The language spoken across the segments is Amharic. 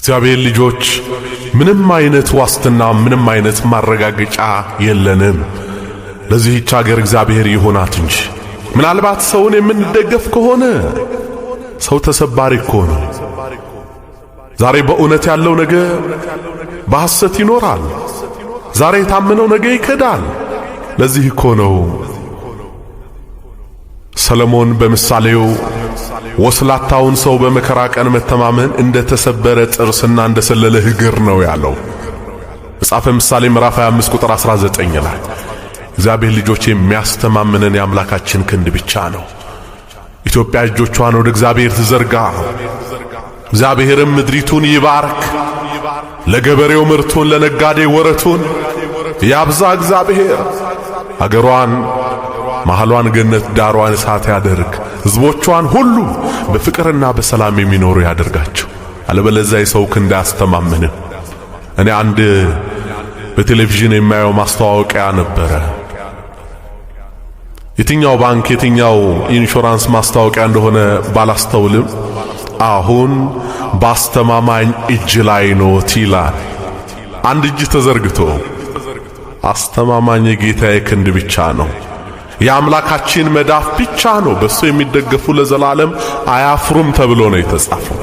እግዚአብሔር ልጆች ምንም አይነት ዋስትና ምንም አይነት ማረጋገጫ የለንም። ለዚህች ሀገር እግዚአብሔር ይሆናት እንጂ ምናልባት ሰውን የምንደገፍ ከሆነ ሰው ተሰባሪ እኮ ነው። ዛሬ በእውነት ያለው ነገ በሐሰት ይኖራል። ዛሬ የታመነው ነገ ይከዳል። ለዚህ እኮ ነው ሰለሞን በምሳሌው ወስላታውን ሰው በመከራ ቀን መተማመን እንደ ተሰበረ ጥርስና እንደ ሰለለ እግር ነው ያለው። መጽሐፈ ምሳሌ ምዕራፍ 25 ቁጥር 19 ላይ እግዚአብሔር ልጆች የሚያስተማምነን የአምላካችን ክንድ ብቻ ነው። ኢትዮጵያ እጆቿን ወደ እግዚአብሔር ትዘርጋ፣ እግዚአብሔርም ምድሪቱን ይባርክ። ለገበሬው ምርቱን፣ ለነጋዴ ወረቱን ያብዛ። እግዚአብሔር አገሯን መሐሏን ገነት ዳሯን እሳት ያደርግ። ሕዝቦቿን ሁሉ በፍቅርና በሰላም የሚኖሩ ያደርጋቸው። አለበለዚያ የሰው ክንድ አያስተማምንም። እኔ አንድ በቴሌቪዥን የማየው ማስታወቂያ ነበረ። የትኛው ባንክ የትኛው ኢንሹራንስ ማስታወቂያ እንደሆነ ባላስተውልም አሁን በአስተማማኝ እጅ ላይ ኖት ይላል። አንድ እጅ ተዘርግቶ አስተማማኝ የጌታዬ ክንድ ብቻ ነው፣ የአምላካችን መዳፍ ብቻ ነው፣ በሱ የሚደገፉ ለዘላለም አያፍሩም ተብሎ ነው የተጻፈው።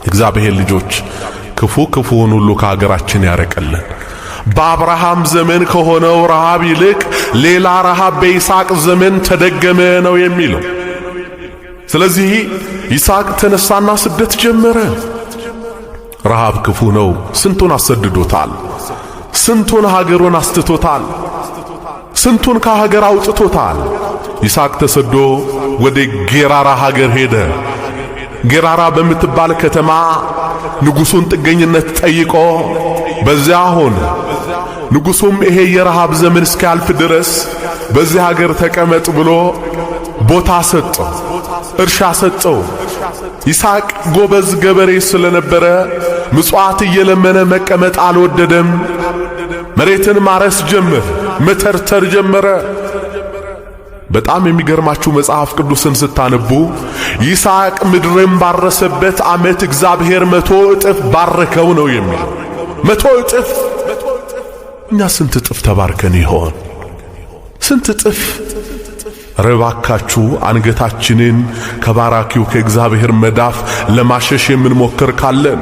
እግዚአብሔር ልጆች ክፉ ክፉውን ሁሉ ከሀገራችን ያረቀልን። በአብርሃም ዘመን ከሆነው ረሃብ ይልቅ ሌላ ረሃብ በይስሐቅ ዘመን ተደገመ ነው የሚለው። ስለዚህ ይስሐቅ ተነሳና ስደት ጀመረ። ረሃብ ክፉ ነው። ስንቱን አሰድዶታል። ስንቱን ሀገሩን አስትቶታል። ስንቱን ከሀገር አውጥቶታል። ይስሐቅ ተሰዶ ወደ ጌራራ ሀገር ሄደ። ጌራራ በምትባል ከተማ ንጉሱን ጥገኝነት ጠይቆ በዚያ ሆነ። ንጉሱም ይሄ የረሃብ ዘመን እስኪያልፍ ድረስ በዚህ ሀገር ተቀመጥ ብሎ ቦታ ሰጠው፣ እርሻ ሰጠው። ይስሐቅ ጎበዝ ገበሬ ስለነበረ ምጽዋት እየለመነ መቀመጥ አልወደደም። መሬትን ማረስ ጀመረ፣ መተርተር ጀመረ። በጣም የሚገርማችሁ መጽሐፍ ቅዱስን ስታነቡ ይስሐቅ ምድርን ባረሰበት ዓመት እግዚአብሔር 100 እጥፍ ባረከው ነው የሚለው። 100 እጥፍ። እኛ ስንት እጥፍ ተባርከን ይሆን? ስንት እጥፍ? ረባካችሁ አንገታችንን ከባራኪው ከእግዚአብሔር መዳፍ ለማሸሽ የምንሞክር ካለን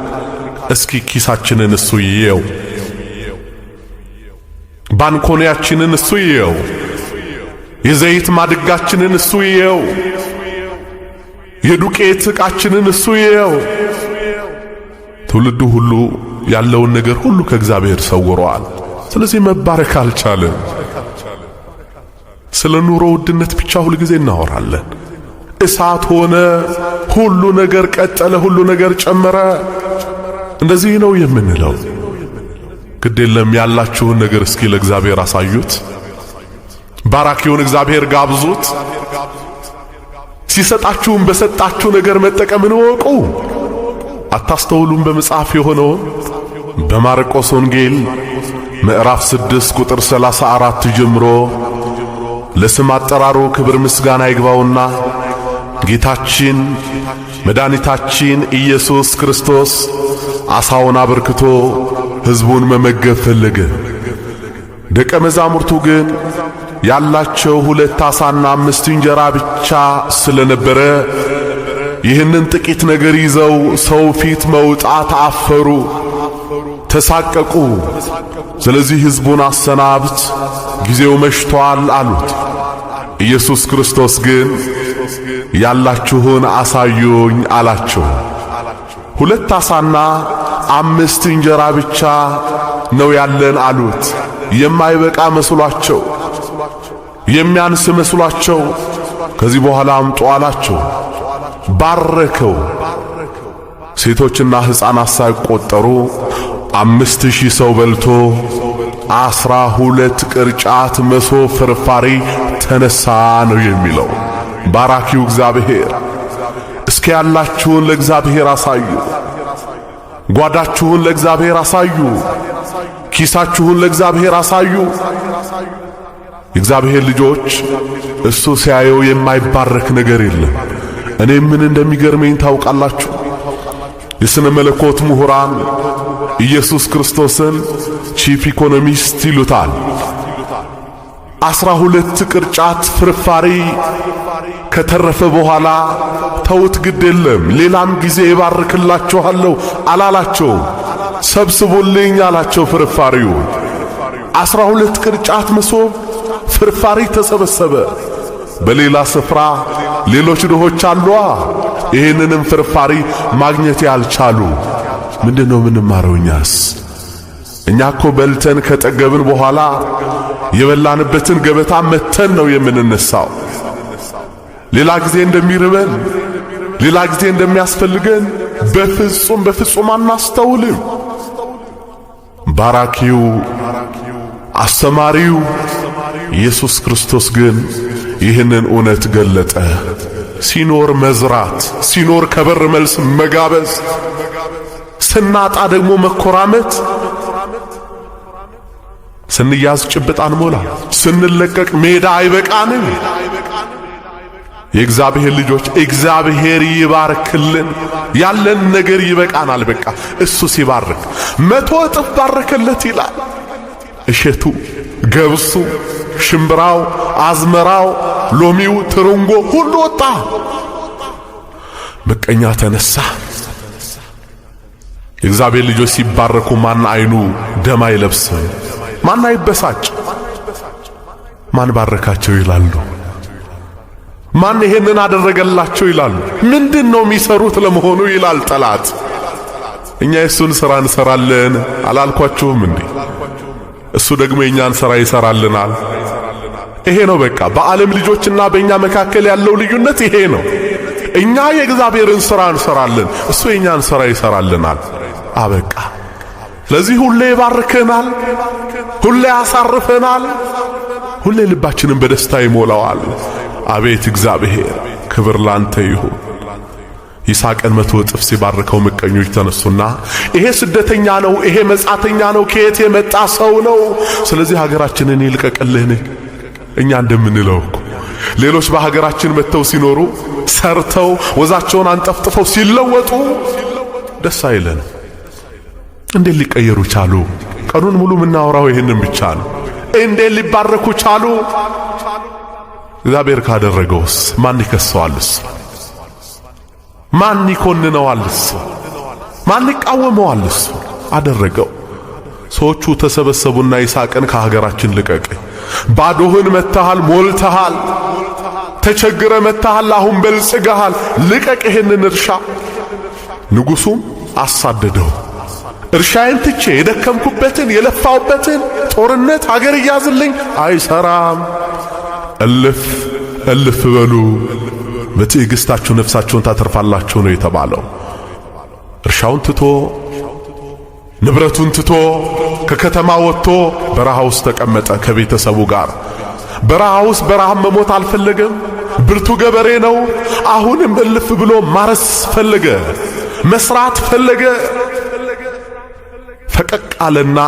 እስኪ ኪሳችንን እሱ ይየው፣ ባንኮኒያችንን እሱ ይየው፣ የዘይት ማድጋችንን እሱ ይየው፣ የዱቄት ዕቃችንን እሱ ይየው። ትውልዱ ሁሉ ያለውን ነገር ሁሉ ከእግዚአብሔር ሰውሯል። ስለዚህ መባረክ አልቻለም። ስለ ኑሮ ውድነት ብቻ ሁል ጊዜ እናወራለን። እሳት ሆነ፣ ሁሉ ነገር ቀጠለ፣ ሁሉ ነገር ጨመረ። እንደዚህ ነው የምንለው። ግድ የለም ያላችሁን ነገር እስኪ ለእግዚአብሔር አሳዩት። ባራኪውን እግዚአብሔር ጋብዙት። ሲሰጣችሁም በሰጣችሁ ነገር መጠቀምን እወቁ። አታስተውሉም? በመጽሐፍ የሆነውን በማርቆስ ወንጌል ምዕራፍ 6 ቁጥር 34 ጀምሮ ለስም አጠራሩ ክብር ምስጋና ይግባውና ጌታችን መድኃኒታችን ኢየሱስ ክርስቶስ ዓሣውን አበርክቶ ሕዝቡን መመገብ ፈለገ። ደቀ መዛሙርቱ ግን ያላቸው 2 ዓሣና 5 እንጀራ ብቻ ስለነበረ ይህንን ጥቂት ነገር ይዘው ሰው ፊት መውጣት አፈሩ፣ ተሳቀቁ። ስለዚህ ሕዝቡን አሰናብት፣ ጊዜው መሽቷል አሉት። ኢየሱስ ክርስቶስ ግን ያላችሁን አሳዩኝ አላቸው። 2 ዓሣና 5 እንጀራ ብቻ ነው ያለን አሉት። የማይበቃ መስሏቸው፣ የሚያንስ መስሏቸው ከዚህ በኋላ አምጡ አላቸው። ባረከው። ሴቶችና ሕፃናት ሳይቆጠሩ 5000 ሰው በልቶ 12 ቅርጫት መሶብ ፍርፋሪ ተነሳ ነው የሚለው። ባራኪው እግዚአብሔር። እስኪ ያላችሁን ለእግዚአብሔር አሳዩ። ጓዳችሁን ለእግዚአብሔር አሳዩ። ኪሳችሁን ለእግዚአብሔር አሳዩ። የእግዚአብሔር ልጆች እሱ ሲያየው የማይባረክ ነገር የለም። እኔ ምን እንደሚገርመኝ ታውቃላችሁ? የሥነ መለኮት ምሁራን ኢየሱስ ክርስቶስን chief economist ይሉታል። 12 ቅርጫት ፍርፋሪ ከተረፈ በኋላ ተውት፣ ግድ የለም ሌላም ጊዜ ይባርክላችኋለሁ አላላቸውም። ሰብስቡልኝ አላቸው ፍርፋሪው። 12 ቅርጫት መሶብ ፍርፋሪ ተሰበሰበ። በሌላ ስፍራ ሌሎች ድሆች አሏ፣ ይህንንም ፍርፋሪ ማግኘት ያልቻሉ። ምንድነው የምንማረው እኛስ? እኛ እኮ በልተን ከጠገብን በኋላ የበላንበትን ገበታ መተን ነው የምንነሳው። ሌላ ጊዜ እንደሚርበን፣ ሌላ ጊዜ እንደሚያስፈልገን በፍጹም በፍጹም አናስተውልም። ባራኪው አስተማሪው ኢየሱስ ክርስቶስ ግን ይህንን እውነት ገለጠ። ሲኖር መዝራት፣ ሲኖር ከበር መልስ መጋበዝ፣ ስናጣ ደግሞ መኮራመት፣ ስንያዝ ጭብጥ አንሞላ፣ ስንለቀቅ ሜዳ አይበቃንም። የእግዚአብሔር ልጆች እግዚአብሔር ይባርክልን። ያለን ነገር ይበቃናል። በቃ እሱ ሲባርክ 100 እጥፍ ባረከለት ይላል። እሸቱ፣ ገብሱ፣ ሽምብራው፣ አዝመራው፣ ሎሚው፣ ትርንጎ ሁሉ ወጣ። ምቀኛ ተነሳ። የእግዚአብሔር ልጆች ሲባረኩ ማን አይኑ ደም አይለብስም? ማን አይበሳጭ? ማን ባረካቸው ይላሉ? ማን ይሄንን አደረገላቸው ይላሉ? ምንድን ነው የሚሰሩት ለመሆኑ ይላል ጠላት። እኛ የእሱን ስራ እንሰራለን አላልኳችሁም እንዴ? እሱ ደግሞ የእኛን ስራ ይሰራልናል። ይሄ ነው በቃ በዓለም ልጆችና በእኛ መካከል ያለው ልዩነት ይሄ ነው። እኛ የእግዚአብሔርን ስራ እንሰራለን፣ እሱ የእኛን ስራ ይሰራልናል። አበቃ። ስለዚህ ሁሌ ይባርከናል፣ ሁሌ ያሳርፈናል፣ ሁሌ ልባችንን በደስታ ይሞላዋል። አቤት እግዚአብሔር ክብር ላንተ ይሁን። ይስሐቅን 100 እጥፍ ሲባርከው ምቀኞች ተነሱና ይሄ ስደተኛ ነው፣ ይሄ መጻተኛ ነው፣ ከየት የመጣ ሰው ነው? ስለዚህ ሀገራችንን ይልቀቅልን። እኛ እንደምንለው እኮ ሌሎች በሀገራችን መጥተው ሲኖሩ ሰርተው ወዛቸውን አንጠፍጥፈው ሲለወጡ ደስ አይለንም። እንዴት ሊቀየሩ ቻሉ? ቀኑን ሙሉ የምናወራው ይህንን ብቻ ነው። እንዴት ሊባረኩ ቻሉ? እግዚአብሔር ካደረገውስ ማን ይከሰዋልስ? ማን ይኮንነዋልስ? ማን ይቃወመዋልስ? አደረገው። ሰዎቹ ተሰበሰቡና ይስሐቅን ከሀገራችን ልቀቅ፣ ባዶህን መጥተሃል፣ ሞልተሃል፣ ተቸግረ መጥተሃል፣ አሁን በልጽገሃል፣ ልቀቅ ይህንን እርሻ። ንጉሱም አሳደደው። እርሻዬን ትቼ የደከምኩበትን የለፋውበትን ጦርነት ሀገር እያዝልኝ አይሰራም። እልፍ እልፍ በሉ በትዕግስታችሁ ነፍሳችሁን ታተርፋላችሁ ነው የተባለው። እርሻውን ትቶ ንብረቱን ትቶ ከከተማ ወጥቶ በረሃ ውስጥ ተቀመጠ ከቤተሰቡ ጋር። በረሃ ውስጥ በረሃም መሞት አልፈለገም። ብርቱ ገበሬ ነው። አሁንም እልፍ ብሎ ማረስ ፈለገ፣ መስራት ፈለገ። ፈቀቅ አለና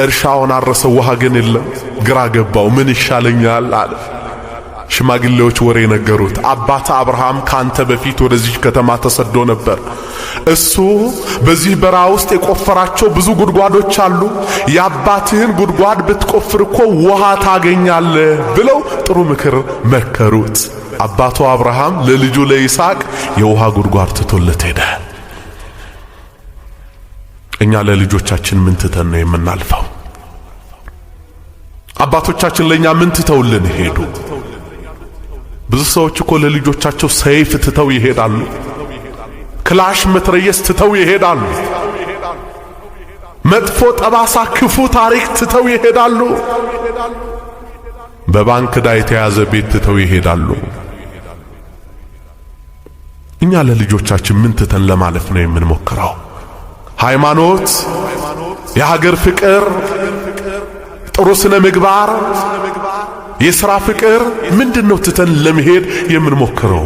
እርሻውን አረሰው። ውሃ ግን የለም። ግራ ገባው። ምን ይሻለኛል አለ። ሽማግሌዎች ወሬ ነገሩት። አባት አብርሃም ካንተ በፊት ወደዚህ ከተማ ተሰዶ ነበር። እሱ በዚህ በረሃ ውስጥ የቆፈራቸው ብዙ ጉድጓዶች አሉ። የአባትህን ጉድጓድ ብትቆፍር እኮ ውሃ ታገኛለህ ብለው ጥሩ ምክር መከሩት። አባቱ አብርሃም ለልጁ ለይስሐቅ የውሃ ጉድጓድ ትቶለት ሄደ። እኛ ለልጆቻችን ምን ትተን ነው የምናልፈው? አባቶቻችን ለኛ ምን ትተውልን ሄዱ? ብዙ ሰዎች እኮ ለልጆቻቸው ሰይፍ ትተው ይሄዳሉ። ክላሽ መትረየስ ትተው ይሄዳሉ። መጥፎ ጠባሳ፣ ክፉ ታሪክ ትተው ይሄዳሉ። በባንክ ዕዳ የተያዘ ቤት ትተው ይሄዳሉ። እኛ ለልጆቻችን ምን ትተን ለማለፍ ነው የምንሞክረው? ሃይማኖት፣ የሀገር ፍቅር፣ ጥሩ ስነ ምግባር፣ የሥራ ፍቅር ምንድነው ትተን ለመሄድ የምንሞክረው?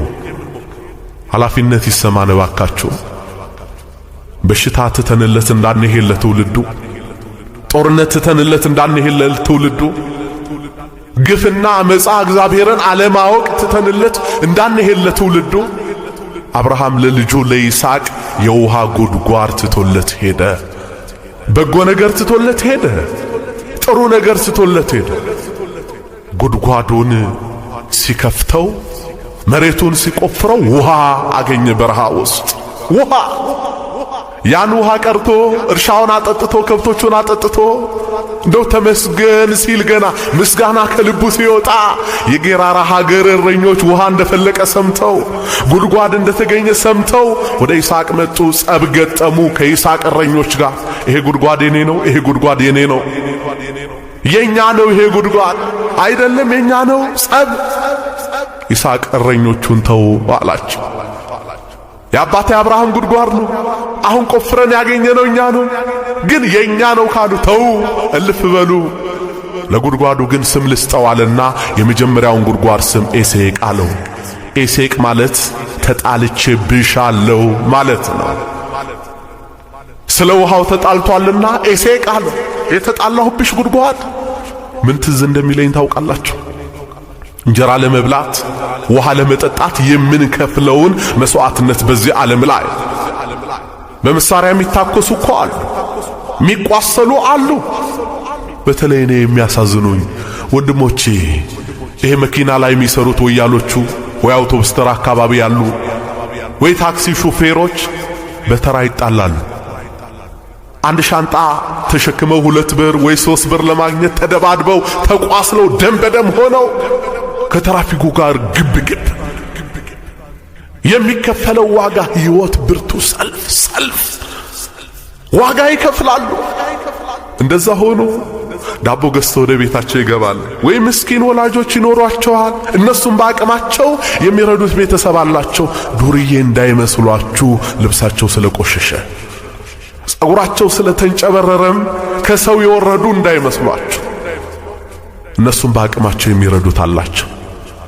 ኃላፊነት ይሰማን እባካችሁ። በሽታ ትተንለት እንዳንሄድ ለትውልዱ፣ ጦርነት ትተንለት እንዳንሄድ ለትውልዱ፣ ግፍና አመፃ እግዚአብሔርን አለማወቅ ትተንለት እንዳንሄድ ለትውልዱ። አብርሃም ለልጁ ለይስሐቅ የውሃ ጉድጓድ ትቶለት ሄደ። በጎ ነገር ትቶለት ሄደ። ጥሩ ነገር ትቶለት ሄደ። ጉድጓዱን ሲከፍተው መሬቱን ሲቆፍረው ውሃ አገኘ። በረሃ ውስጥ ውሃ። ያን ውሃ ቀርቶ እርሻውን አጠጥቶ ከብቶቹን አጠጥቶ እንደው ተመስገን ሲል ገና ምስጋና ከልቡ ሲወጣ የጌራራ ሀገር እረኞች ውሃ እንደፈለቀ ሰምተው ጉድጓድ እንደተገኘ ሰምተው ወደ ይስሐቅ መጡ። ጸብ ገጠሙ ከይስሐቅ እረኞች ጋር። ይሄ ጉድጓድ የኔ ነው፣ ይሄ ጉድጓድ የኔ ነው፣ የኛ ነው፣ ይሄ ጉድጓድ አይደለም የኛ ነው። ጸብ። ይስሐቅ እረኞቹን ተው አላቸው። የአባቴ አብርሃም ጉድጓድ ነው፣ አሁን ቆፍረን ያገኘነው እኛ ነው፣ ግን የኛ ነው ካሉ ተው እልፍ በሉ። ለጉድጓዱ ግን ስም ልስጠው አለና የመጀመሪያውን ጉድጓድ ስም ኤሴቅ አለው። ኤሴቅ ማለት ተጣልቼብሻለሁ ማለት ነው። ስለ ውሃው ተጣልቷልና ኤሴቅ አለው። የተጣላሁብሽ ጉድጓድ ምን ትዝ እንደሚለኝ ታውቃላችሁ? እንጀራ ለመብላት ውሃ ለመጠጣት የምንከፍለውን መስዋዕትነት በዚህ ዓለም ላይ በመሳሪያ የሚታኮሱ እኮ አሉ፣ የሚቋሰሉ አሉ። በተለይ እኔ የሚያሳዝኑኝ ወንድሞቼ ይሄ መኪና ላይ የሚሰሩት ወያሎቹ ወይ አውቶቡስ ተራ አካባቢ ያሉ ወይ ታክሲ ሹፌሮች በተራ ይጣላሉ። አንድ ሻንጣ ተሸክመው 2 ብር ወይ 3 ብር ለማግኘት ተደባድበው ተቋስለው ደም በደም ሆነው ከትራፊኩ ጋር ግብ ግብ። የሚከፈለው ዋጋ ህይወት ብርቱ ሰልፍ ሰልፍ ዋጋ ይከፍላሉ። እንደዛ ሆኖ ዳቦ ገዝተው ወደ ቤታቸው ይገባሉ። ወይ ምስኪን ወላጆች ይኖሯቸዋል። እነሱም በአቅማቸው የሚረዱት ቤተሰብ አላቸው። ዱርዬ እንዳይመስሏችሁ ልብሳቸው ስለቆሸሸ ጸጉራቸው ስለተንጨበረረም ከሰው የወረዱ እንዳይመስሏችሁ። እነሱም በአቅማቸው የሚረዱት አላቸው።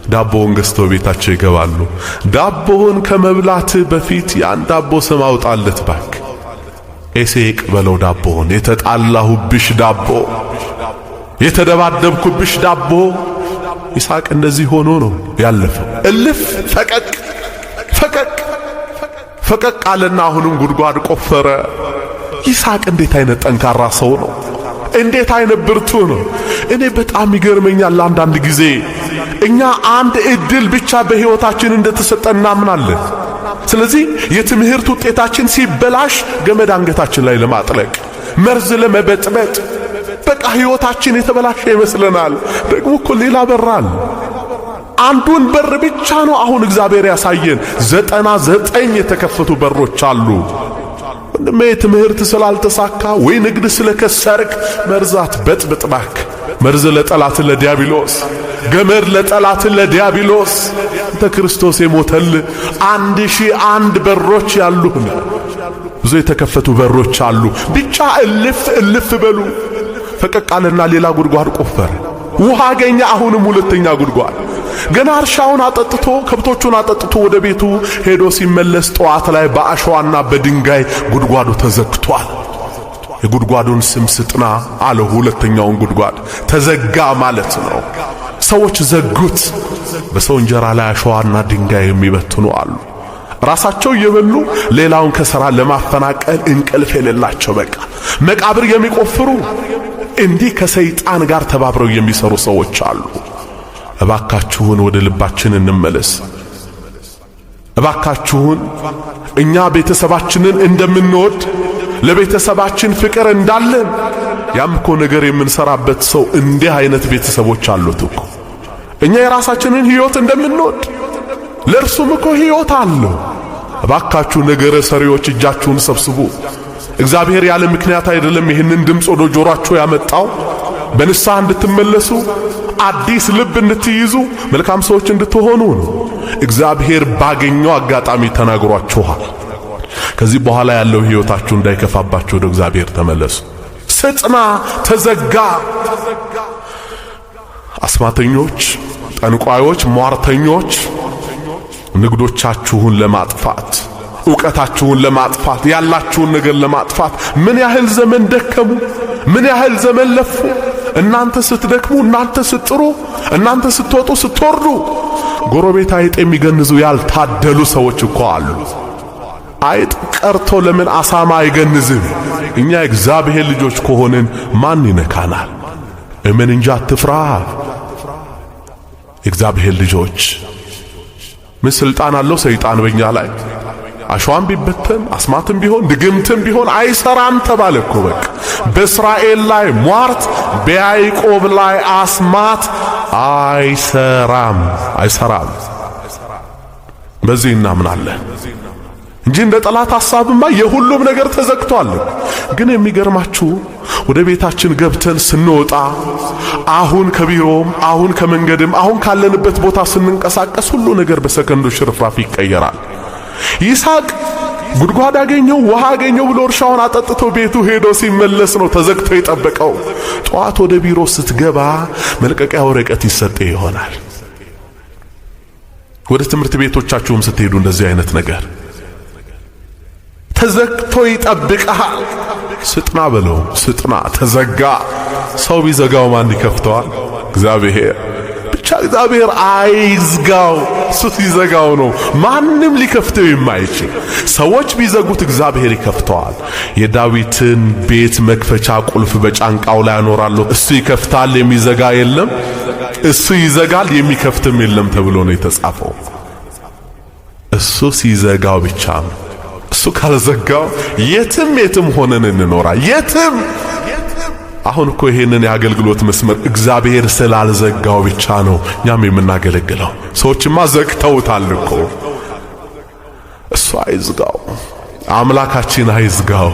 ዳቦውን ገዝተው ቤታቸው ይገባሉ። ዳቦውን ከመብላት በፊት ያን ዳቦ ስም አውጣለት ባክ፣ ኤሴቅ በለው ዳቦውን። የተጣላሁብሽ ዳቦ፣ የተደባደብኩብሽ ዳቦ። ይስሐቅ እንደዚህ ሆኖ ነው ያለፈው። እልፍ ፈቀቅ ፈቀቅ ፈቀቅ አለና አሁንም ጉድጓድ ቆፈረ። ይስሐቅ እንዴት አይነት ጠንካራ ሰው ነው! እንዴት አይነት ብርቱ ነው! እኔ በጣም ይገርመኛል አንዳንድ ጊዜ እኛ አንድ እድል ብቻ በሕይወታችን እንደተሰጠ እናምናለን። ስለዚህ የትምህርት ውጤታችን ሲበላሽ ገመድ አንገታችን ላይ ለማጥለቅ መርዝ ለመበጥበጥ በቃ ሕይወታችን የተበላሸ ይመስለናል። ደግሞ እኮ ሌላ በራል አንዱን በር ብቻ ነው አሁን እግዚአብሔር ያሳየን። 99 የተከፈቱ በሮች አሉ። ወንድሜ ትምህርት ስላልተሳካ ወይ ንግድ ስለከሰርክ መርዛት በጥብጥ ባክ። መርዝ ለጠላት ለዲያብሎስ፣ ገመድ ለጠላት ለዲያብሎስ። አንተ ክርስቶስ የሞተል 1001 በሮች ያሉህ ብዙ የተከፈቱ በሮች አሉ። ብቻ እልፍ እልፍ በሉ። ፈቀቅ አለና ሌላ ጉድጓድ ቆፈረ። ውሃ አገኘ። አሁንም ሁለተኛ ጉድጓድ። ገና እርሻውን አጠጥቶ ከብቶቹን አጠጥቶ ወደ ቤቱ ሄዶ ሲመለስ ጠዋት ላይ በአሸዋና በድንጋይ ጉድጓዱ ተዘግቷል። የጉድጓዱን ስም ስጥና አለው። ሁለተኛውን ጉድጓድ ተዘጋ ማለት ነው። ሰዎች ዘጉት። በሰው እንጀራ ላይ አሸዋና ድንጋይ የሚበትኑ አሉ። ራሳቸው እየበሉ ሌላውን ከሥራ ለማፈናቀል እንቅልፍ የሌላቸው በቃ መቃብር የሚቆፍሩ እንዲህ ከሰይጣን ጋር ተባብረው የሚሰሩ ሰዎች አሉ። እባካችሁን ወደ ልባችን እንመለስ። እባካችሁን እኛ ቤተሰባችንን እንደምንወድ ለቤተሰባችን ፍቅር እንዳለን ያም እኮ ነገር የምንሰራበት ሰው እንዲህ አይነት ቤተሰቦች አሉት እኮ። እኛ የራሳችንን ሕይወት እንደምንወድ ለእርሱም እኮ ሕይወት አለው። እባካችሁ ነገረ ሰሪዎች እጃችሁን ሰብስቡ። እግዚአብሔር ያለ ምክንያት አይደለም ይህንን ድምፅ ወደ ጆሮአችሁ ያመጣው። በንስሐ እንድትመለሱ አዲስ ልብ እንድትይዙ መልካም ሰዎች እንድትሆኑ ነው። እግዚአብሔር ባገኘው አጋጣሚ ተናግሯችኋል። ከዚህ በኋላ ያለው ሕይወታችሁ እንዳይከፋባችሁ ወደ እግዚአብሔር ተመለሱ። ስጥና ተዘጋ። አስማተኞች፣ ጠንቋዮች፣ ሟርተኞች ንግዶቻችሁን ለማጥፋት ዕውቀታችሁን ለማጥፋት ያላችሁን ነገር ለማጥፋት ምን ያህል ዘመን ደከሙ? ምን ያህል ዘመን ለፉ? እናንተ ስትደክሙ፣ እናንተ ስትጥሩ፣ እናንተ ስትወጡ ስትወርዱ፣ ጎረቤት አይጥ የሚገንዙ ያልታደሉ ሰዎች እኮ አሉ። አይጥ ቀርቶ ለምን አሳማ አይገንዝም? እኛ የእግዚአብሔር ልጆች ከሆንን ማን ይነካናል? እመን እንጂ አትፍራ። የእግዚአብሔር ልጆች ምን ስልጣን አለው ሰይጣን በእኛ ላይ? አሸዋም ቢበተን አስማትም ቢሆን ድግምትም ቢሆን አይሰራም ተባለ እኮ። በቃ በእስራኤል ላይ ሟርት፣ በያዕቆብ ላይ አስማት አይሰራም፣ አይሰራም። በዚህ እናምናለን እንጂ እንደ ጠላት ሐሳብማ የሁሉም ነገር ተዘግቷል። ግን የሚገርማችሁ ወደ ቤታችን ገብተን ስንወጣ አሁን ከቢሮም አሁን ከመንገድም አሁን ካለንበት ቦታ ስንንቀሳቀስ ሁሉ ነገር በሰከንዶች ርፍራፍ ይቀየራል። ይስሐቅ ጉድጓድ አገኘው ውሃ አገኘው ብሎ እርሻውን አጠጥቶ ቤቱ ሄዶ ሲመለስ ነው ተዘግቶ የጠበቀው። ጠዋት ወደ ቢሮ ስትገባ መልቀቂያ ወረቀት ይሰጥ ይሆናል። ወደ ትምህርት ቤቶቻችሁም ስትሄዱ እንደዚህ አይነት ነገር ተዘግቶ ይጠብቅሃል። ስጥና በለው ስጥና፣ ተዘጋ። ሰው ቢዘጋው ማን ይከፍተዋል? እግዚአብሔር ብቻ። እግዚአብሔር አይዝጋው። እሱ ሲዘጋው ነው ማንም ሊከፍተው የማይችል። ሰዎች ቢዘጉት እግዚአብሔር ይከፍተዋል። የዳዊትን ቤት መክፈቻ ቁልፍ በጫንቃው ላይ አኖራለሁ። እሱ ይከፍታል፣ የሚዘጋ የለም። እሱ ይዘጋል፣ የሚከፍትም የለም ተብሎ ነው የተጻፈው። እሱ ሲዘጋው ብቻ ነው። እሱ ካልዘጋው የትም የትም ሆነን እንኖራ የትም። አሁን እኮ ይሄንን የአገልግሎት መስመር እግዚአብሔር ስላልዘጋው ብቻ ነው እኛም የምናገለግለው። ሰዎችማ ዘግተውታል እኮ። እሱ አይዝጋው፣ አምላካችን አይዝጋው።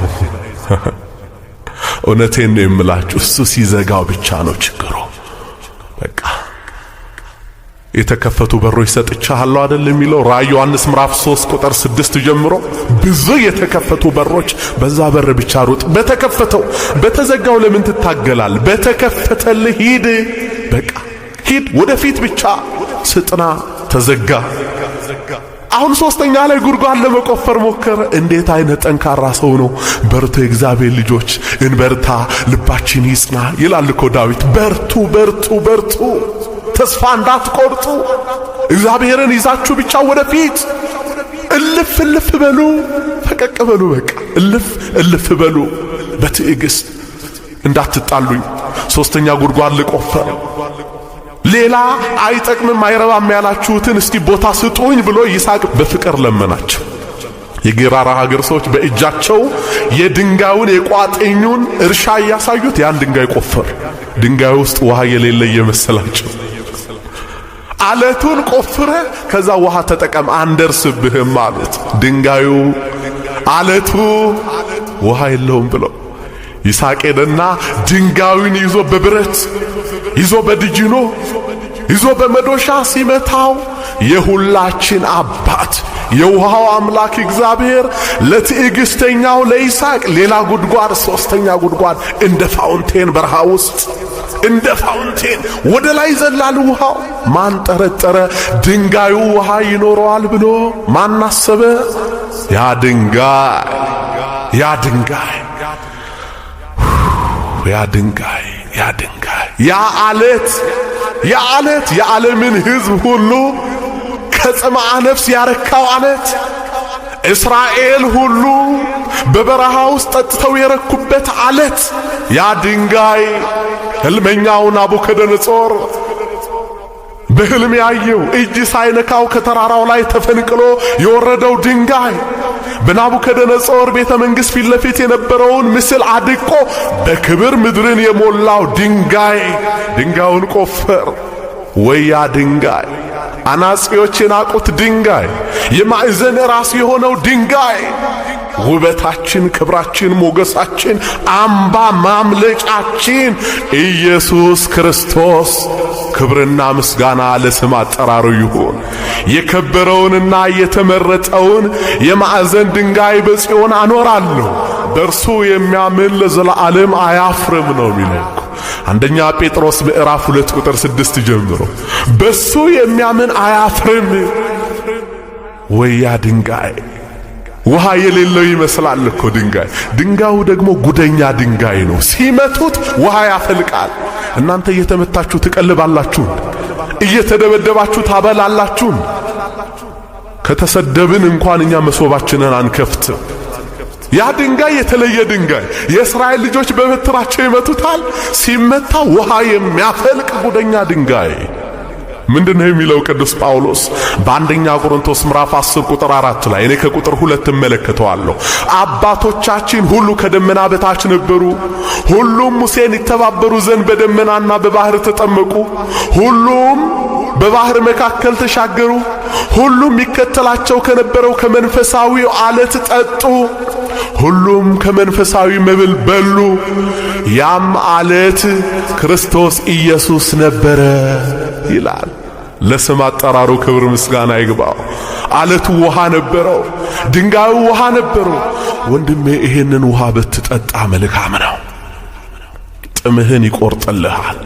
እውነቴን ነው የምላችሁ፣ እሱ ሲዘጋው ብቻ ነው ችግሩ። በቃ የተከፈቱ በሮች ሰጥቻለሁ አይደል የሚለው ራእይ ዮሐንስ ምዕራፍ 3 ቁጥር 6 ጀምሮ ብዙ የተከፈቱ በሮች፣ በዛ በር ብቻ ሩጥ። በተከፈተው በተዘጋው ለምን ትታገላል? በተከፈተልህ ሂድ፣ በቃ ሂድ ወደፊት ብቻ። ስጥና ተዘጋ። አሁን ሶስተኛ ላይ ጉድጓድ ለመቆፈር ሞከረ። እንዴት አይነት ጠንካራ ሰው ነው! በርቱ የእግዚአብሔር ልጆች እንበርታ፣ ልባችን ይጽና ይላል እኮ ዳዊት። በርቱ በርቱ በርቱ፣ ተስፋ እንዳትቆርጡ፣ እግዚአብሔርን ይዛችሁ ብቻ ወደፊት እልፍ እልፍ በሉ፣ ፈቀቅ በሉ፣ በቃ እልፍ እልፍ በሉ በትዕግስት እንዳትጣሉኝ። ሶስተኛ ጉድጓድ ልቆፈር፣ ሌላ አይጠቅምም አይረባም ያላችሁትን እስቲ ቦታ ስጡኝ ብሎ ይስሐቅ በፍቅር ለመናቸው። የጌራራ ሀገር ሰዎች በእጃቸው የድንጋዩን የቋጥኙን እርሻ እያሳዩት ያን ድንጋይ ቆፈር። ድንጋዩ ውስጥ ውሃ የሌለ እየመሰላቸው አለቱን ቆፍረ ከዛ ውሃ ተጠቀም አንደርስብህም አሉት። ድንጋዩ አለቱ ውሃ የለውም ብለው ይስሐቅ ሄደና ድንጋዩን ይዞ በብረት ይዞ በድጅኖ ይዞ በመዶሻ ሲመታው የሁላችን አባት የውሃው አምላክ እግዚአብሔር ለትዕግስተኛው ለይስሐቅ ሌላ ጉድጓድ፣ ሶስተኛ ጉድጓድ እንደ fountain በረሃ ውስጥ እንደ fountain ወደ ላይ ዘላል ውሃው። ማን ጠረጠረ ድንጋዩ ውሃ ይኖረዋል ብሎ? ማን አሰበ? ያ ድንጋይ ያ ድንጋይ ያ ድንጋይ ያ ድንጋይ ያ አለት ያ አለት የዓለምን ሕዝብ ሁሉ ከጽምዓ ነፍስ ያረካው አለት፣ እስራኤል ሁሉ በበረሃ ውስጥ ጠጥተው የረኩበት አለት፣ ያ ድንጋይ ሕልመኛው ናቡከደነጾር በሕልም ያየው እጅ ሳይነካው ከተራራው ላይ ተፈንቅሎ የወረደው ድንጋይ፣ በናቡከደነጾር ቤተ መንግሥት ፊት ለፊት የነበረውን ምስል አድቆ በክብር ምድርን የሞላው ድንጋይ፣ ድንጋዩን ቆፈር። ወያ ድንጋይ፣ አናጺዎች የናቁት ድንጋይ፣ የማዕዘን ራስ የሆነው ድንጋይ፣ ውበታችን፣ ክብራችን፣ ሞገሳችን፣ አምባ ማምለጫችን ኢየሱስ ክርስቶስ ክብርና ምስጋና ለስም አጠራሩ ይሁን። የከበረውንና የተመረጠውን የማዕዘን ድንጋይ በጽዮን አኖራለሁ፣ በእርሱ የሚያምን ለዘላለም አያፍርም ነው የሚለው አንደኛ ጴጥሮስ ምዕራፍ 2 ቁጥር 6 ጀምሮ። በሱ የሚያምን አያፍርም። ወያ ድንጋይ ውሃ የሌለው ይመስላል እኮ ድንጋይ። ድንጋዩ ደግሞ ጉደኛ ድንጋይ ነው። ሲመቱት ውሃ ያፈልቃል። እናንተ እየተመታችሁ ትቀልባላችሁ፣ እየተደበደባችሁ ታበላላችሁ። ከተሰደብን እንኳን እኛ መሶባችንን አንከፍትም። ያ ድንጋይ የተለየ ድንጋይ፣ የእስራኤል ልጆች በበትራቸው ይመቱታል። ሲመታ ውሃ የሚያፈልቅ ጉደኛ ድንጋይ። ምንድነው የሚለው ቅዱስ ጳውሎስ በአንደኛ ቆሮንቶስ ምዕራፍ 10 ቁጥር 4 ላይ፣ እኔ ከቁጥር 2 እመለከተዋለሁ። አባቶቻችን ሁሉ ከደመና በታች ነበሩ፣ ሁሉም ሙሴን ይተባበሩ ዘንድ በደመናና በባህር ተጠመቁ፣ ሁሉም በባህር መካከል ተሻገሩ፣ ሁሉም ይከተላቸው ከነበረው ከመንፈሳዊው አለት ጠጡ፣ ሁሉም ከመንፈሳዊ መብል በሉ፣ ያም አለት ክርስቶስ ኢየሱስ ነበረ ይላል። ለስም አጠራሩ ክብር ምስጋና ይግባው። አለቱ ውሃ ነበረው፣ ድንጋዩ ውሃ ነበረው። ወንድሜ ይሄንን ውሃ ብትጠጣ መልካም ነው። ጥምህን ይቆርጥልሃል።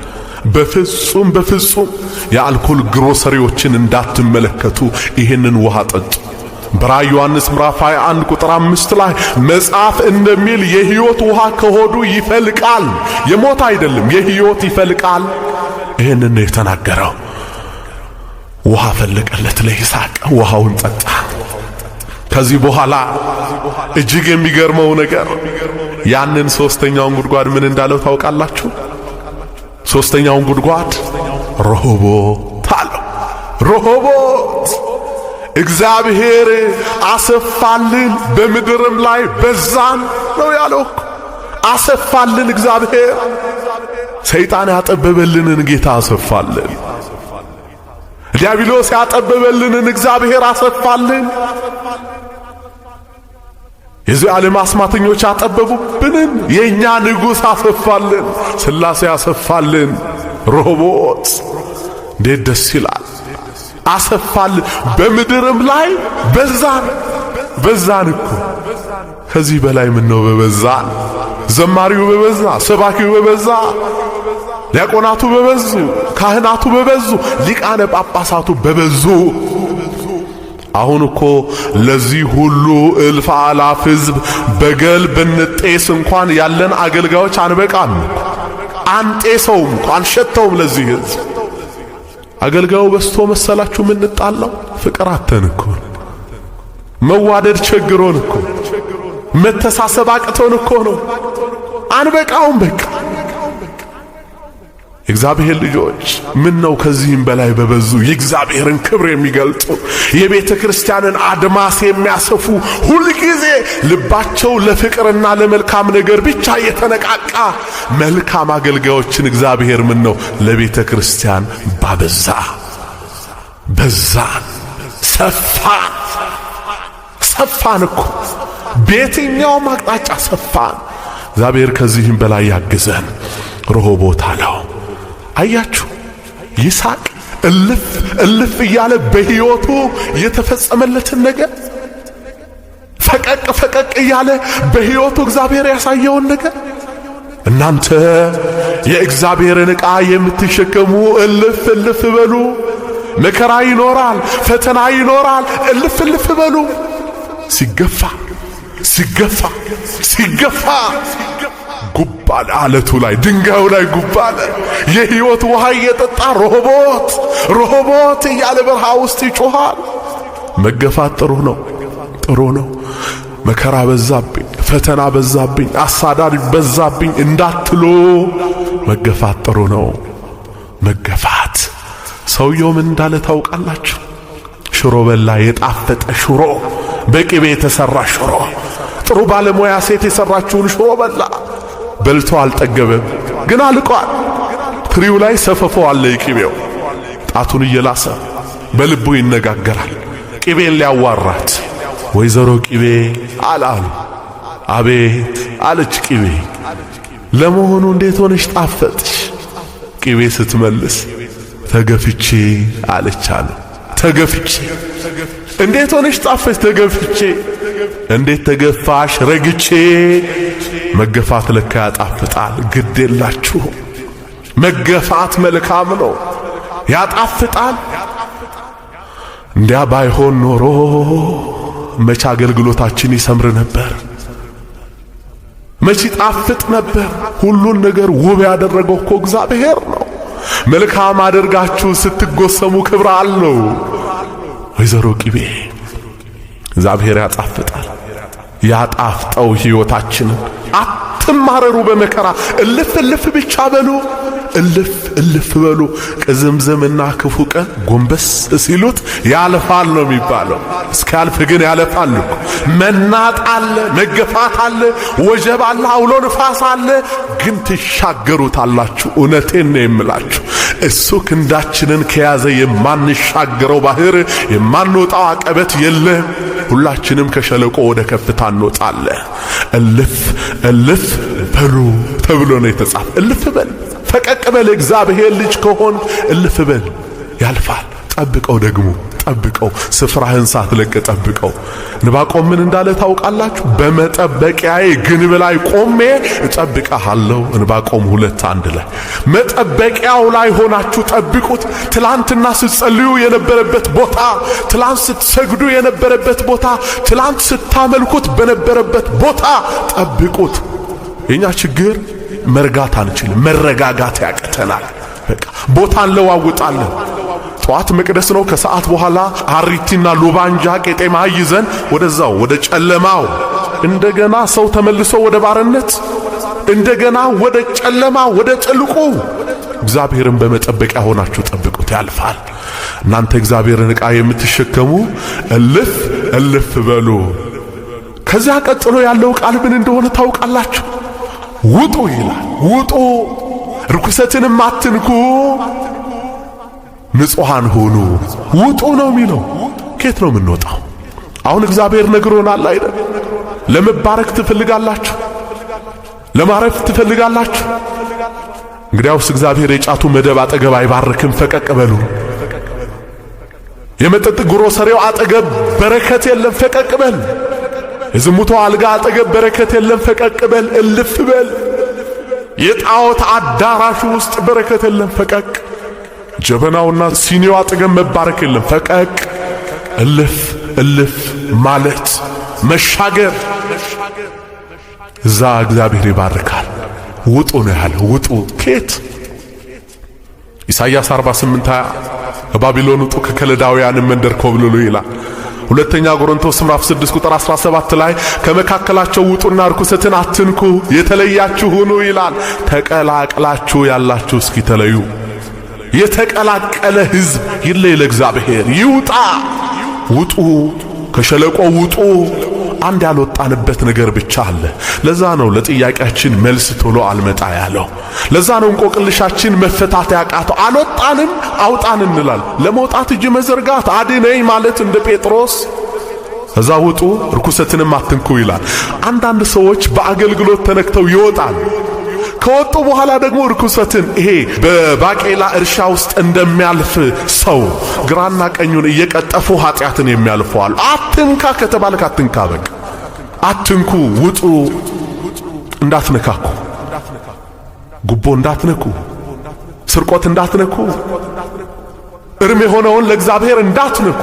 በፍጹም በፍጹም የአልኮል ግሮሰሪዎችን እንዳትመለከቱ፣ ይሄንን ውሃ ጠጡ። በራእየ ዮሐንስ ምዕራፍ 21 ቁጥር 5 ላይ መጽሐፍ እንደሚል የሕይወት ውሃ ከሆዱ ይፈልቃል። የሞት አይደለም፣ የሕይወት ይፈልቃል። ይህንን ነው የተናገረው። ውሃ ፈለቀለት ለይስሐቅ፣ ውሃውን ጠጣ። ከዚህ በኋላ እጅግ የሚገርመው ነገር ያንን ሶስተኛውን ጉድጓድ ምን እንዳለው ታውቃላችሁ? ሶስተኛውን ጉድጓድ ረሆቦት አለው። ረሆቦት እግዚአብሔር አሰፋልን በምድርም ላይ በዛን ነው ያለው። አሰፋልን እግዚአብሔር። ሰይጣን ያጠበበልንን ጌታ አሰፋልን። ዲያብሎስ ያጠበበልንን እግዚአብሔር አሰፋልን። የዚህ ዓለም አስማተኞች ያጠበቡብንን የኛ ንጉሥ አሰፋልን። ሥላሴ አሰፋልን። ሮቦት እንዴት ደስ ይላል! አሰፋልን፣ በምድርም ላይ በዛን። በዛን እኮ ከዚህ በላይ ምን ነው በበዛን? ዘማሪው በበዛ፣ ሰባኪው በበዛ፣ ዲያቆናቱ በበዙ፣ ካህናቱ በበዙ፣ ሊቃነ ጳጳሳቱ በበዙ። አሁን እኮ ለዚህ ሁሉ እልፍ አላፍ ሕዝብ በገል ብንጤስ እንኳን ያለን አገልጋዮች አንበቃም። አንጤሰውም እኮ አንሸተውም። ለዚህ ሕዝብ አገልጋዩ በዝቶ መሰላችሁ የምንጣላው? ፍቅር አተን እኮ፣ መዋደድ ቸግሮን እኮ፣ መተሳሰብ አቅቶን እኮ ነው። አንበቃውም በቃ። እግዚአብሔር ልጆች ምን ነው ከዚህም በላይ በበዙ፣ የእግዚአብሔርን ክብር የሚገልጡ፣ የቤተ ክርስቲያንን አድማስ የሚያሰፉ፣ ሁልጊዜ ልባቸው ለፍቅርና ለመልካም ነገር ብቻ የተነቃቃ መልካም አገልጋዮችን እግዚአብሔር ምን ነው ለቤተ ክርስቲያን ባበዛ። በዛን፣ ሰፋን፣ ሰፋን እኮ በየትኛውም አቅጣጫ ሰፋን። እግዚአብሔር ከዚህም በላይ ያግዘን። ረሆቦት አለው። አያችሁ፣ ይስሐቅ እልፍ እልፍ እያለ በሕይወቱ የተፈጸመለትን ነገር፣ ፈቀቅ ፈቀቅ እያለ በሕይወቱ እግዚአብሔር ያሳየውን ነገር፣ እናንተ የእግዚአብሔርን ዕቃ የምትሸከሙ እልፍ እልፍ በሉ። መከራ ይኖራል፣ ፈተና ይኖራል። እልፍ እልፍ በሉ። ሲገፋ ሲገፋ ሲገፋ ጉብ አለ። አለቱ ላይ፣ ድንጋዩ ላይ ጉብ አለ። የሕይወት ውሃ እየጠጣ ሮሆቦት ሮሆቦት እያለ በረሃ ውስጥ ይጮኻል። መገፋት ጥሩ ነው፣ ጥሩ ነው። መከራ በዛብኝ፣ ፈተና በዛብኝ፣ አሳዳጅ በዛብኝ እንዳትሉ መገፋት ጥሩ ነው። መገፋት። ሰውየው ምን እንዳለ ታውቃላችሁ? ሽሮ በላ፣ የጣፈጠ ሽሮ፣ በቅቤ የተሰራ ሽሮ፣ ጥሩ ባለሙያ ሴት የሰራችውን ሽሮ በላ። በልቶ አልጠገበም፣ ግን አልቋል። ትሪው ላይ ሰፈፎ አለ የቅቤው። ጣቱን እየላሰ በልቡ ይነጋገራል። ቅቤን ሊያዋራት ወይዘሮ ቅቤ አላሉ። አቤት አለች ቅቤ። ለመሆኑ እንዴት ሆነሽ ጣፈጥሽ? ቅቤ ስትመልስ ተገፍቼ አለች አሉ። ተገፍቼ። እንዴት ሆነሽ ጣፈች? ተገፍቼ። እንዴት ተገፋሽ? ረግቼ። መገፋት ለካ ያጣፍጣል። ግድ የላችሁ፣ መገፋት መልካም ነው፣ ያጣፍጣል። እንዲያ ባይሆን ኖሮ መቼ አገልግሎታችን ይሰምር ነበር? መቼ ይጣፍጥ ነበር? ሁሉን ነገር ውብ ያደረገው እኮ እግዚአብሔር ነው። መልካም አድርጋችሁ ስትጎሰሙ ክብር አለው። ወይዘሮ ቅቤ እግዚአብሔር ያጣፍጣል። ያጣፍጠው ሕይወታችንን። አትማረሩ በመከራ እልፍ እልፍ ብቻ በሉ። እልፍ እልፍ በሉ። ቅዝምዝምና ክፉ ቀን ጎንበስ ሲሉት ያልፋል ነው የሚባለው። እስኪያልፍ ግን ያለፋል እኮ። መናጥ አለ፣ መገፋት አለ፣ ወጀብ አለ፣ አውሎ ንፋስ አለ። ግን ትሻገሩታላችሁ። እውነቴን ነው የምላችሁ። እሱ ክንዳችንን ከያዘ የማንሻገረው ባህር የማንወጣው አቀበት የለም። ሁላችንም ከሸለቆ ወደ ከፍታ እንወጣለን። እልፍ እልፍ በሉ ተብሎ ነው የተጻፈ። እልፍ በል፣ ፈቀቅ በል። እግዚአብሔር ልጅ ከሆን እልፍ በል፣ ያልፋል። ጠብቀው፣ ደግሞ ጠብቀው፣ ስፍራህን ሳትለቅ ጠብቀው። ዕንባቆም ምን እንዳለ ታውቃላችሁ? በመጠበቂያዬ ግንብ ላይ ቆሜ እጠብቅሃለሁ። ዕንባቆም 2:1 ላይ መጠበቂያው ላይ ሆናችሁ ጠብቁት። ትላንትና ስትጸልዩ የነበረበት ቦታ፣ ትላንት ስትሰግዱ የነበረበት ቦታ፣ ትላንት ስታመልኩት በነበረበት ቦታ ጠብቁት። የኛ ችግር መርጋት አንችልም። መረጋጋት ያቅተናል። በቃ ቦታ እንለዋውጣለን። ጠዋት መቅደስ ነው። ከሰዓት በኋላ አሪቲና ሉባንጃ ቄጤማ ይዘን ወደዛው ወደ ጨለማው እንደገና ሰው ተመልሶ ወደ ባርነት፣ እንደገና ወደ ጨለማ ወደ ጥልቁ። እግዚአብሔርን በመጠበቂያ ሆናችሁ ጠብቁት፣ ያልፋል። እናንተ እግዚአብሔርን ዕቃ የምትሸከሙ እልፍ እልፍ በሉ። ከዚያ ቀጥሎ ያለው ቃል ምን እንደሆነ ታውቃላችሁ? ውጡ ይላል። ውጡ፣ ርኩሰትንም አትንኩ፣ ንጹሐን ሁኑ። ውጡ ነው የሚለው። ከየት ነው የምንወጣው? አሁን እግዚአብሔር ነግሮናል አይደል? ለመባረክ ትፈልጋላችሁ? ለማረፍ ትፈልጋላችሁ? እንግዲያውስ እግዚአብሔር የጫቱ መደብ አጠገብ አይባርክም። ፈቀቅ በሉ። የመጠጥ ግሮሰሪው አጠገብ በረከት የለም። ፈቀቅ በል። የዝሙቷ አልጋ አጠገብ በረከት የለም። ፈቀቅ በል፣ እልፍ በል። የጣዖት አዳራሹ ውስጥ በረከት የለም። ፈቀቅ። ጀበናውና ሲኒው አጠገብ መባረክ የለም። ፈቀቅ፣ እልፍ እልፍ ማለት መሻገር። እዛ እግዚአብሔር ይባርካል። ውጡ ነው ያለው። ውጡ ኬት ኢሳይያስ 48:20 ከባቢሎን ውጡ ከከለዳውያን መንደር ኮብልሉ ይላል። ሁለተኛ ቆሮንቶስ ምዕራፍ 6 ቁጥር 17 ላይ ከመካከላቸው ውጡና ርኩሰትን አትንኩ የተለያችሁ ሁኑ ይላል። ተቀላቅላችሁ ያላችሁ እስኪ ተለዩ። የተቀላቀለ ሕዝብ ይለይ ለእግዚአብሔር ይውጣ። ውጡ፣ ከሸለቆ ውጡ። አንድ ያልወጣንበት ነገር ብቻ አለ። ለዛ ነው ለጥያቄያችን መልስ ቶሎ አልመጣ ያለው። ለዛ ነው እንቆቅልሻችን መፈታት ያቃተው። አልወጣንም፣ አውጣን እንላል። ለመውጣት እጅ መዘርጋት አድነኝ ማለት እንደ ጴጥሮስ እዛ ውጡ ርኩሰትንም አትንኩ ይላል። አንዳንድ ሰዎች በአገልግሎት ተነክተው ይወጣል። ከወጡ በኋላ ደግሞ ርኩሰትን ይሄ በባቄላ እርሻ ውስጥ እንደሚያልፍ ሰው ግራና ቀኙን እየቀጠፉ ኃጢአትን የሚያልፉ አሉ። አትንካ ከተባልክ አትንካ፣ በቃ አትንኩ፣ ውጡ፣ እንዳትነካኩ፣ ጉቦ እንዳትነኩ፣ ስርቆት እንዳትነኩ፣ እርም የሆነውን ለእግዚአብሔር እንዳትነኩ፣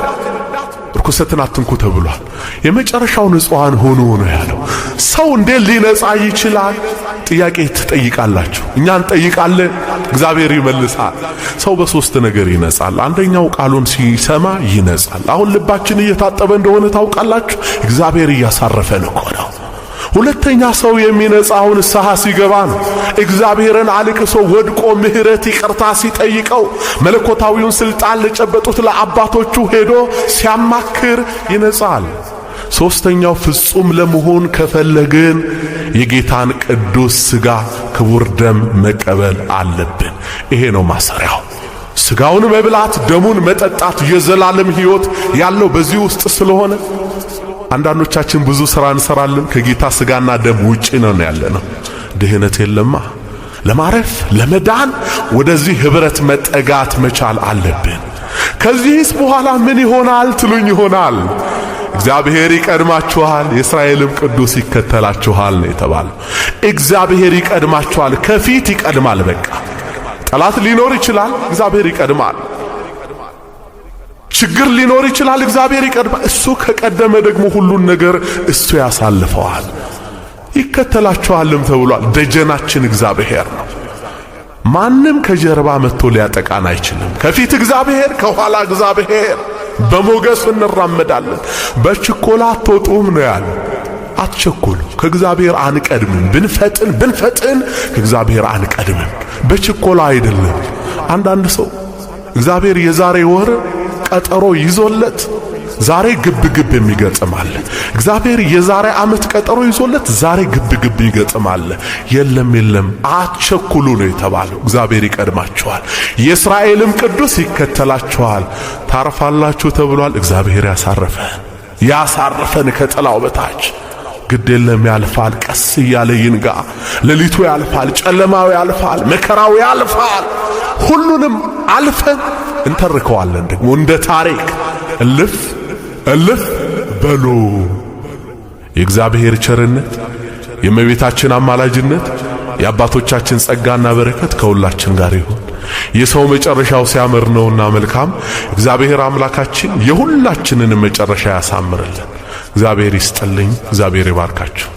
ርኩሰትን አትንኩ ተብሏል። የመጨረሻው ንጹሐን ሆኑ ነው ያለው። ሰው እንዴት ሊነጻ ይችላል? ጥያቄ ትጠይቃላችሁ፣ እኛ እንጠይቃለን፣ እግዚአብሔር ይመልሳል። ሰው በሶስት ነገር ይነጻል። አንደኛው ቃሉን ሲሰማ ይነጻል። አሁን ልባችን እየታጠበ እንደሆነ ታውቃላችሁ። እግዚአብሔር እያሳረፈን እኮ ነው። ሁለተኛ ሰው የሚነጻው ንስሐ ሲገባ ነው። እግዚአብሔርን አልቅሶ ወድቆ ምሕረት ይቅርታ ሲጠይቀው መለኮታዊውን ስልጣን ለጨበጡት ለአባቶቹ ሄዶ ሲያማክር ይነጻል። ሶስተኛው ፍጹም ለመሆን ከፈለግን የጌታን ቅዱስ ሥጋ ክቡር ደም መቀበል አለብን። ይሄ ነው ማሰሪያው። ሥጋውን መብላት ደሙን መጠጣት የዘላለም ሕይወት ያለው በዚህ ውስጥ ስለሆነ አንዳንዶቻችን ብዙ ሥራ እንሰራለን፣ ከጌታ ሥጋና ደም ውጪ ነው ያለነው። ድህነት የለማ። ለማረፍ ለመዳን ወደዚህ ኅብረት መጠጋት መቻል አለብን። ከዚህስ በኋላ ምን ይሆናል ትሉኝ ይሆናል። እግዚአብሔር ይቀድማችኋል፣ የእስራኤልም ቅዱስ ይከተላችኋል ነው የተባለው። እግዚአብሔር ይቀድማችኋል፣ ከፊት ይቀድማል። በቃ ጠላት ሊኖር ይችላል፣ እግዚአብሔር ይቀድማል። ችግር ሊኖር ይችላል፣ እግዚአብሔር ይቀድማል። እሱ ከቀደመ ደግሞ ሁሉን ነገር እሱ ያሳልፈዋል፣ ይከተላቸዋልም ተብሏል። ደጀናችን እግዚአብሔር ነው። ማንም ከጀርባ መጥቶ ሊያጠቃን አይችልም። ከፊት እግዚአብሔር፣ ከኋላ እግዚአብሔር። በሞገስ እንራመዳለን። በችኮላ አትወጡም ነው ያለ። አትቸኩሉ። ከእግዚአብሔር አንቀድምም። ብንፈጥን ብንፈጥን ከእግዚአብሔር አንቀድምም። በችኮላ አይደለም። አንዳንድ ሰው እግዚአብሔር የዛሬ ወር ቀጠሮ ይዞለት ዛሬ ግብ ግብ የሚገጥም አለ። እግዚአብሔር የዛሬ ዓመት ቀጠሮ ይዞለት ዛሬ ግብ ግብ ይገጥም አለ። የለም የለም፣ አትቸኩሉ ነው የተባለው። እግዚአብሔር ይቀድማችኋል፣ የእስራኤልም ቅዱስ ይከተላችኋል፣ ታርፋላችሁ ተብሏል። እግዚአብሔር ያሳርፈን ያሳርፈን ከጥላው በታች። ግድ የለም ያልፋል። ቀስ እያለ ይንጋ። ሌሊቱ ያልፋል፣ ጨለማው ያልፋል፣ መከራው ያልፋል። ሁሉንም አልፈን እንተርከዋለን ደግሞ እንደ ታሪክ። እልፍ እልፍ በሉ። የእግዚአብሔር ቸርነት፣ የእመቤታችን አማላጅነት፣ የአባቶቻችን ጸጋና በረከት ከሁላችን ጋር ይሁን። የሰው መጨረሻው ሲያምር ነውና መልካም እግዚአብሔር አምላካችን የሁላችንን መጨረሻ ያሳምርልን። እግዚአብሔር ይስጥልኝ። እግዚአብሔር ይባርካችሁ።